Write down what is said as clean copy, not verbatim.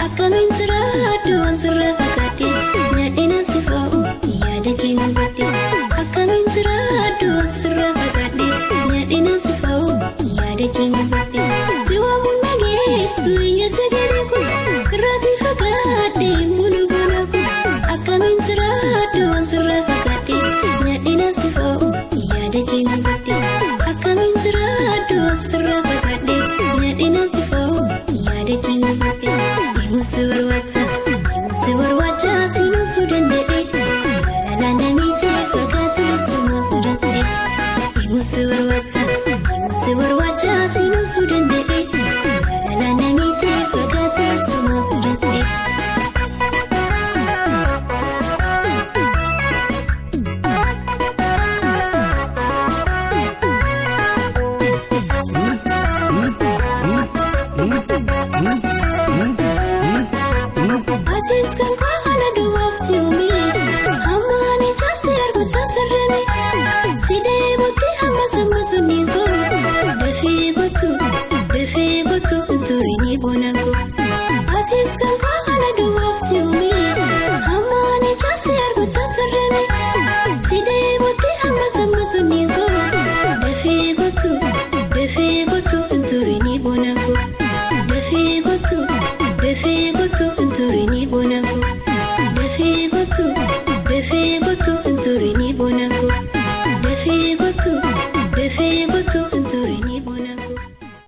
Akkamiin jiraadhu waan sirraa fagaadhe nyaadhina si fa'u yaada kee hubadhe. Akkamiin jiraadhu waan sirraa fagaadhe nyaadhina si fa'u yaada kee hubadhe. Siwaamuun nageessu iyya sagalee kun sirraati fagaadhe bulu bona kun. Akkamiin jiraadhu waan sirraa fagaadhe nyaadhina si fa'u yaada kee hubadhe. Akkamiin jiraadhu waan sirraa fagaadhe nyaadhina si fa'u yaada kee hubadhe. Deemsi barbaacha deemsi barbaacha siinumsuu danda'e jaalala namiitee fakkaatee suma fudhate. Deemsi barbaacha deemsi barbaacha siinumsuu danda'e jaalala namiitee fakkaatee suma fudhate. Atis kan